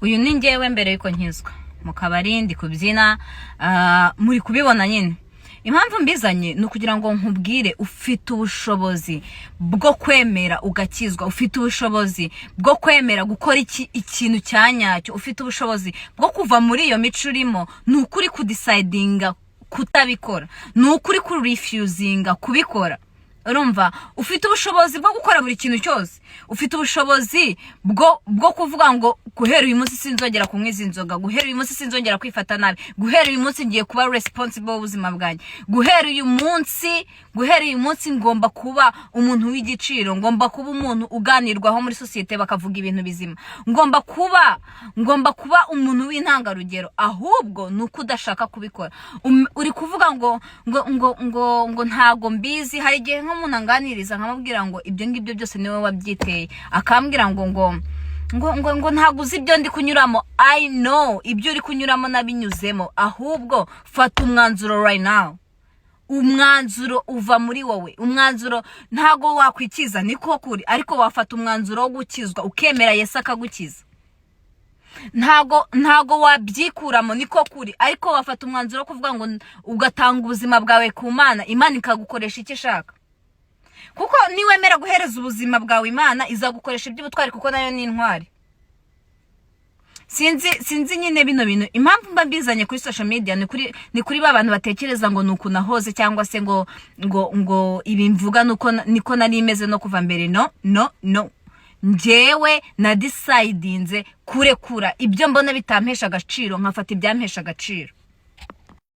Uyu ni ngewe mbere yuko nkizwa, mu kabari ndi kubyina. Muri kubibona nyine. Impamvu mbizanye ni ukugira ngo nkubwire: ufite ubushobozi bwo kwemera ugakizwa, ufite ubushobozi bwo kwemera gukora iki ikintu cya nyacyo, ufite ubushobozi bwo kuva muri iyo mico urimo. Ni ukuri kudecidinga kutabikora, ni ukuri kurefusinga kubikora. Urumva, ufite ubushobozi bwo gukora buri kintu cyose. Ufite ubushobozi bwo kuvuga ngo: "Guhera uyu munsi sinzongera kunywa izi nzoga, guhera uyu munsi sinzongera kwifata nabi, guhera uyu munsi ngiye kuba responsible w'ubuzima bwanjye, guhera uyu munsi ngomba kuba umuntu w'igiciro, ngomba kuba umuntu uganirwaho muri sosiyete bakavuga ibintu bizima, ngomba kuba umuntu w'intangarugero." Ahubwo ni uko udashaka kubikora. Uri kuvuga ngo ntago mbizi. Hari igihe nk'umuntu anganiriza nkamubwira ngo: "Ibyo ngibyo byose niwe wabyiteye." Akambwira ngo ntabwo uzi ibyo ndi kunyuramo. I know ibyo uri kunyuramo, nabinyuzemo. Ahubwo fata umwanzuro right now. Umwanzuro uva muri wowe. Umwanzuro, ntago wakwikiza, niko kuri, ariko wafata umwanzuro wo gukizwa, ukemera Yesu akagukiza. Ntago wabyikuramo, niko kuri, ariko wafata umwanzuro wo kuvuga ngo ugatanga ubuzima bwawe ku Mana, Imana ikagukoresha icyo ishaka, kuko niwemera guhereza ubuzima bwawe Imana, izagukoresha iby'ubutwari, kuko nayo ni intwari. Sinzi nyine bino bintu, impamvu mba mbizanye kuri social media ni kuri ba bantu batekereza ngo ni uku nahoze, cyangwa se ngo ibi mvuga nuko niko nari imeze no kuva mbere. No, no, no, njyewe nadecidinze kurekura ibyo mbona bitampesha agaciro, nkafata ibyampesha agaciro.